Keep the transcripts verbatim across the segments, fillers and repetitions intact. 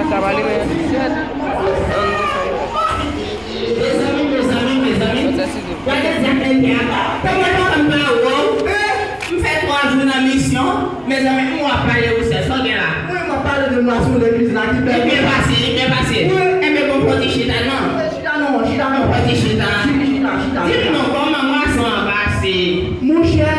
Sa pale, men. Mezanmi, mezanmi, mezanmi. Gade zafè teyat la. Kòman nou konn pa wè w? Eh, m fè twa jou nan misyon. Mezanmi, m w ap pale ou sè, sa w gen la? Wi, m ap pale de mwason legliz la ki bèl. Li byen pase, li byen pase. Wi. Enben, bon, fò ti chita non. Chita non, chita non. Fò ti chita. Chita, chita. Di m non, kòman mwason an pase? Monchè,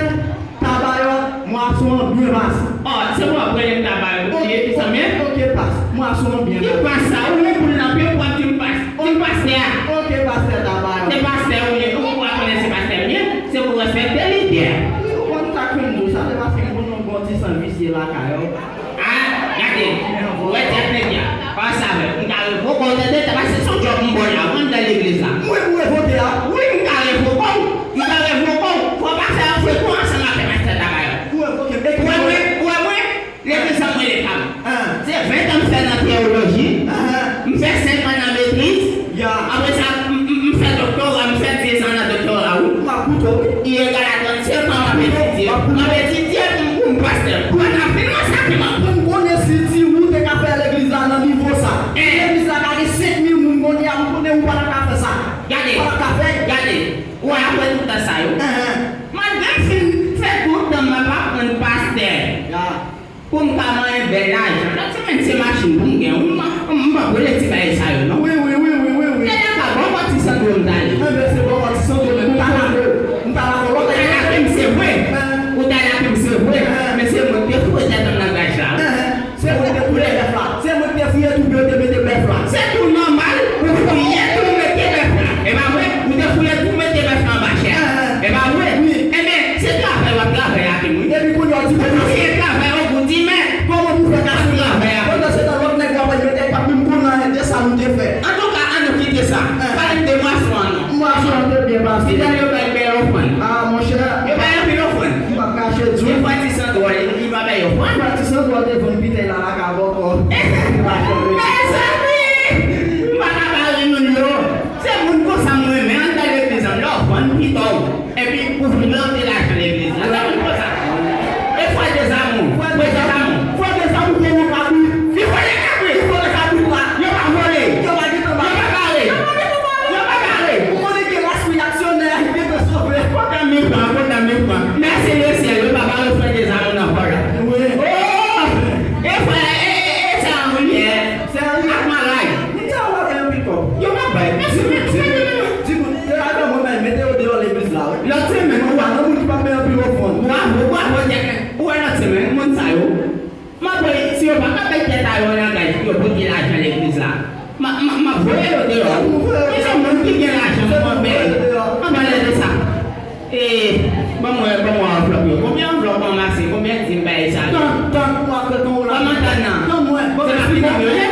Tabayòt, mwason an byen pase. Ò, se pou w ap rele m Tabayòt, ok, mezanmi? Ok, pas. Mwason an byen pase. Ki pas sa? Ou menm pou l nan pye, ou ap di m pas. Di m pastè a. Ok, pastè Tabayòt. Se pastè ou ye, ou pa konnen se pastè m ye, se pou w respekte lidè a. Wi, ou konn sa k fè m di w sa, se paske m konn yon bon ti san visye lakay ou. Ah, gade, ou wè tèt nèg la, pa sa vre. M ka revoke w tande, paske se yon djòb m ba w la, ou anndan legliz la. Mwen pou revoke a? Wi, m ka revoke w, m ka revoke w. Fò w pa fè afwè tou ansanm avèk pastè Tabayòt. Ou revoke m? Ou wè mwen, ou wè mwen, legliz la mwen rele pa m. Ah. Se ven tan m fè nan teyoloji, ah, m fè senk an nan metriz, Ya. Apre sa, m, m, m fè doktora, m fè diz an nan doktora, wi. M ap koute w, wi. I egal a trannsenk an, m ap etidye. M ap koute w. M ap etidye pou m, pou m pastè. Pou m ap vin nan sakrèman. Pou m konnen si ti ou te ka fè legliz la nan nivo sa. Eh. Legliz la ka gen senk mil moun kounye a, m konnen ou pa t ap ka fè sa. Gade. Ou pa t ap ka fè. Gade. Ou wè, apre tout tan sa yo. Eh, eh. Malgre m fin fè tout tan m ap aprann pastè. Ya. Pou m ka manyen bèl lajan. Lòt semèn, se machin pou m gen. M, m, m p ap rele ti bagay sa yo, non. Wi, wi, wi, wi, wi, wi. Se nan ka bò Pòtisandro m t ale. Enben, se bò Pòtisandro, men m t al avè w. M t al avè w. Ou t al avè m, se vre. Hein? Ou t al avè m, se vre. Hein? Men se mwen ki te foure tèt mwen nan graj la, wi. Hein, hein. Se mwen ki te foure bèf la. Se mwen ki te fouye twou pou yo te mete bèf la. Se tou nòmal pou fouye twou mete bèf la. E pa vre? Ou te fouye twou mete bèf la anba chè a. Hein, hein. E pa vre? Wi. Enben, se travay w ap travay avè m, wi. Epi kounye a w di, ou fouye travay w pou di, men, kòman pou fè ka travay a? Pandan se tan, lòt nèg yo ap mete, pa menm konn anyen de sa nou te fè. Antouka, ann nou kite sa. Hein. Pale m de mwason an non. Mwason an te byen pase. Fidèl yo bay bèl ofrann. Ah, monchè. Yo bay anpil ofrann. M p ap kache di w. Defwa ti san dòla, li pa bay ofrann. Defwa ti san dòla te vann pitèy la lakay bòkò. Mezanmi! M pa ka ba ri moun yo. Se moun konsa m renmen, anndan legliz la, lè w vann pito w. Epi ou vin ranje lajan legliz la. Sa moun konsa. E fwa dezamou. Fwa dezamou. Fwa dezamou vòlè kabrit. Li vòlè kabrit. Li vòlè kabrit la. Yo pa vòlè. Yo pa gentan ba. Yo pa bare. Yo pa gentan bare. Yo pa bare. Ou konnen gen ras reyaksyonè a ki gentan sove. Kontan m pran, kontan m pran. Mèsi lesyèl, yo pa bare fwa dezamou nan vòlè. Wi. Oh! E fwa, e, e, e sa moun ye. Serye? Ak malay. Moun sa yo pa bay anpil kòb. Yo pa bay. Mèsi, mèsi. Di moun, se la mwen menm, mete yo deyò legliz la, wi. Lòt semèn, ou pa nan moun ki pa bay anpil ofrann. Bravo, bravo, Djèk. Ou wè lòt semèn, moun sa yo. M ap wè, si yo pa ka bay tèt a yo nan gaj pou yo pote lajan legliz la, m a, m a, m ap voye yo deyò. Ou voye yo deyò. Men se moun ki gen lajan pou anpè. An pale de sa. E, ban m wè, ban m wè anvlòp yo. Konbyen anvlòp w ranmase? Konbyen dim bagay sa yo? Tan, tan, ou ap fè tan w la. Kòman tan nan? Tan mwen. Se pa finan m yo ye?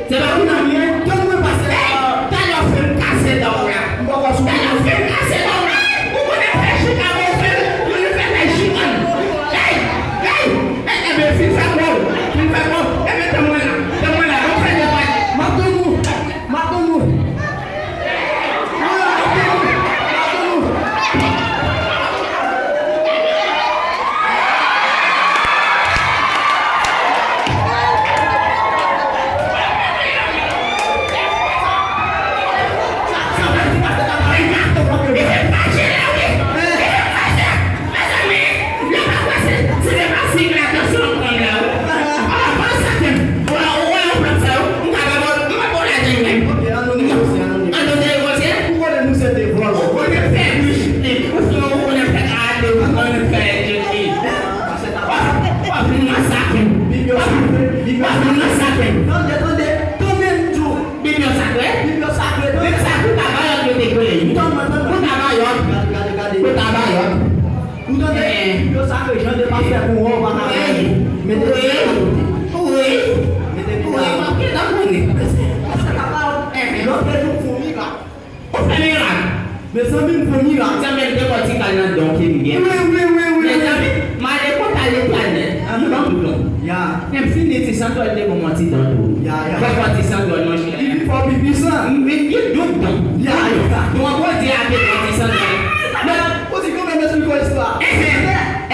Se pa finan m yo ye? Tan mwen pase. Ey, talè w fin kase dan w la. M poko sou. Talè w fin kase dan w la. Ou konnen fè chik avè w fè l, ou konnen fè fè chik an. Ey, ey, ey, enben fin fè kò w. Fin fè kò w. Enben tan mwen la. Tan mwen la. Ban m fè de pati. M ap tann ou. M ap tann ou. Mezanmi, yo pa kwè se, se te pa siy la tansyon ap pran m la, wi. Ah, pa sa ke m, ou wè, ou wè yon plan sa yo, m ka ba w, m pa ba w lajan menm. Ok, ann nou negosye, ann nou negosye. Ann nou negosye. Ou konnen nou se te vòlò. Ou konnen fè bouch li, ou konnen, ou konnen fè karate, ou konnen fè etcheti. W ap, w ap vin masakre m. W ap, w ap vin masakre m. Tande, tande, tande m di w. Bib yo sakre? Bib yo sakre, tande. Bib sa pou Tabayòt yo te kreye. Tann mwen, tann mwen. Pou Tabayòt. Gade, gade, gade. Pou Tabayòt. Ou tande? Eh. Yo sa ke jan de pastè pou wè w pa ka fè. Wi. Mete wi. Wi. Mete wi. M ap gentan konnen. Pastè ka pa. Eh. Lòt jou m fè yon mirak. Ou fè mirak. Mezanmi, m fè yon mirak. Sa menm de kòtikal nan don ke m gen. Wi, wi, wi, wi. Mezanmi, m ale konta Letènèl. Aha. M ban m don. Ya. Men m fini ti sandwèl de bon mwen ti don tou. Ya, ya. Fò fò ti sandwèl, monchè. Li pi fò, pi pwisan. M vin gen doub don. Ya, ya. Don an Bondye a te fò ti sandwèl. Men, ou di konbyen mezanmi kon istwa. Enhen,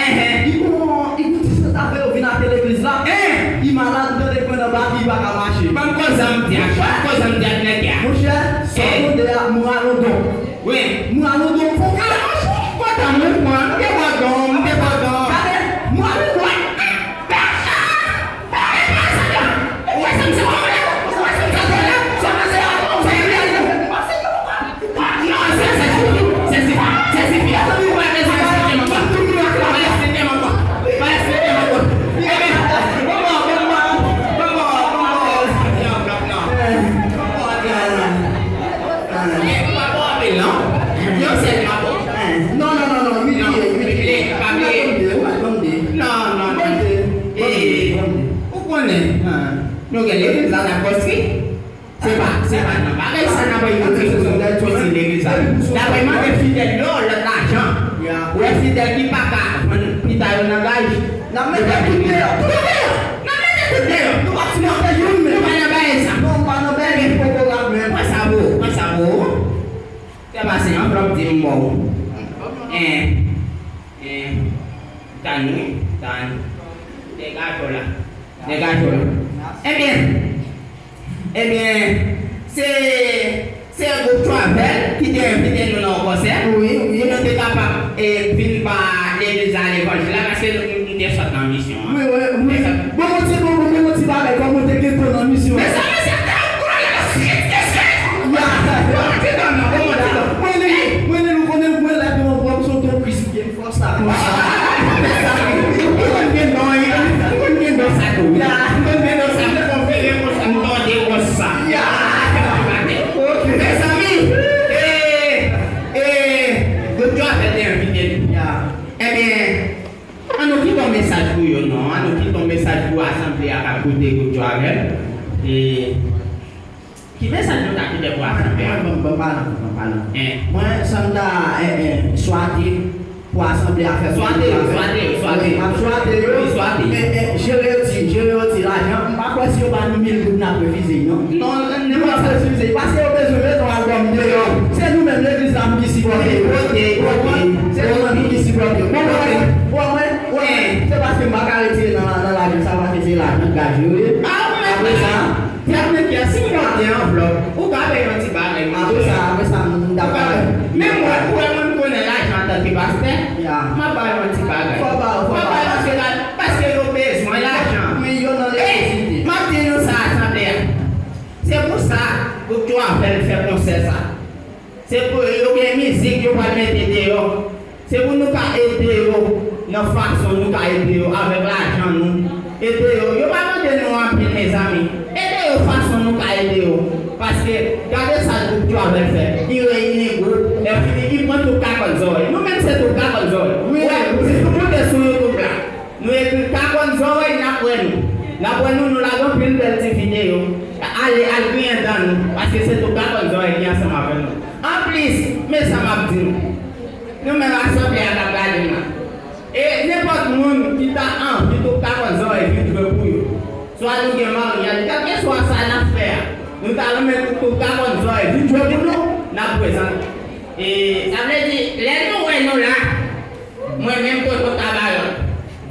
enhen. Li kon, li kon ti sèt afè yo vin atè legliz la. Enhen. Li malad, m tande kwen nan baki. pa ka mache. Ban m koze m di ak, ban m koze m di ak nèg la. Monchè, sa w tande a, m rale w don. Wi. M rale w don, fò w ka mache. Kontan m, mwen, m te ba w don, m te ba w don. Gade, m rale w don. Non, non, non, non, wi, wi, wi. Non, non, non. Ou konnen, nou gen legliz la, n ap konstwi. Se pa, se pa nan bagay sa n ap konstwi legliz la. N ap mande fidèl yo lòt lajan. Ou wè fidèl ki pa ka vann pita yo nan gaj. N ap mete tout deyò, tout deyò. N ap mete tout deyò. Nou pa sipote youn menm. Nou pa nan bagay sa. Non, nou pa nan bagay sa. Pran sa pou ou, pran sa pou ou. Fè pase anvlòp di m ba w. En, en, tann wi, tann. Degaje w la. Degaje w la. Ebyen, ebyen, se, se gwoup Travel ki te envite nou nan yon konsè. Wi, wi. Pou nou te kapab, e, vin ba legliz la levanjil la, paske nou, nou te sot nan misyon an. Wi, wi, wi. Bon, mwen te, bon, bon, mwen ti bagay, kòman te gen tan nan misyon an? Mezanmi, se tan gwo la, skit, skit, skit. Ya. Bon, mwen te nan, bon, mwen te nan. Mwen, mwen, mwen, ou konnen, mwen, la, devan pwòp, se yon ton Kris ki gen fòs la, konsa. Mezanmi, ou konn gen don, wi. Ou konn gen don sa tou, wi. Ya. Ou konn gen don sa, mwen konn vire konsa, m tande konsa. Ya. Mezanmi, e, e, Gwoup Travel te envite nou. Ya. Ebyen, an nou kite yon mesaj pou yo, non. An nou kite yon mesaj pou asanble a k ap koute Gwoup Travel. E, ki mesaj nou ta kite pou asanble a? Mwen, mwen, mwen pa nan, mwen pa nan. En. Mwen, sa m ta, en, en, swate pou asanble a fè. Swate yo, swate yo, swate yo. Wi, m ap swate yo. Wi, swate. E, e, jere yo ti, jere yo ti lajan. M pa kwè si yo ba nou mil goud n ap refize, non. Non, nenpòt sa. Refize, paske yo bezwen met yon albòm deyò. Se nou menm legliz la m ki sipòte yo. Vote, vote, vote. Se nou menm ki sipòte yo. Bon, mwen, bon, mwen, mwen, se paske m pa ka retire nan, nan lajan sa, paske se lajan gaj yo ye. Apre sa, Fè mwen kè, si m mande anvlòp, ou ka bay yon ti bagay, apre sa, apre sa, m dakò. Men mwen, ou wè mwen, m konnen lajan antanke pastè, m ap bay yon ti bagay. Fò ba yo, fò ba yo. Paske la, paske yo bezwen lajan. Wi, yo nan nesesite. M ap di nou sa, asanble a. Se pou sa, Gwoup Travel fè konsè sa. Se pou yo gen mizik yo pral mete deyò. Se pou nou ka ede yo nan fason nou ka ede yo avèk lajan nou. Ede yo. Yo pa mande nou anpil, mezanmi. Ede yo fason nou ka ede yo. Paske, gade sa gwoup Travel fè. Li reyini gwoup, lè fini, li pran tout kakòt zòrèy. Nou menm se tout kakòt zòrèy. Wi, wi. Si nou moute sou YouTube la, nou ekri kakòt zòrèy, n ap wè nou. N ap wè nou, nou lage anpil bèl ti videyo. Ale, al griyen dan nou, paske se tout kakòt zòrèy ki ansanm avè nou. Anplis, men sa m ap di nou. Nou menm asanble a k ap gade m la. E nenpòt moun ki ta anvi tout kakòt zòrèy vin jwe pou yo. Swa nou gen maryaj, kèlkeswa sa n ap fè a, nou ta renmen tout, tout kakòt zòrèy vin jwe pou nou, n ap prezante. E sa vle di, lè nou wè nou la, mwen menm tonton Tabayòt,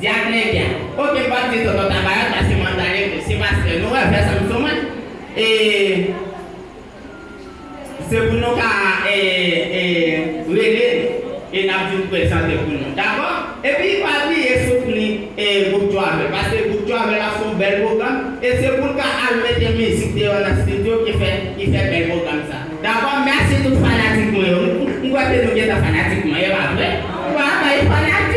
di ak nèg la. Oke, m p ap di tonton Tabayòt, paske m antre legliz, se pastè nou wè, fè sa m sou mwen. E Se pou nou ka, e, e, rele nou, e n ap vin prezante pou nou. Dakò? Epi, pa bliye soutni, e, gwoup Travel, paske gwoup Travel ap fè yon bèl pwogram, e se pou l ka al mete mizik deyò nan estidyo ki fè, ki fè bèl pwogram sa. Dakò? Mèsi tout fanatik mwen yo. M, m, m kwè ke nou gentan fanatik mwen, e pa vre? Ou pa bay fanatik?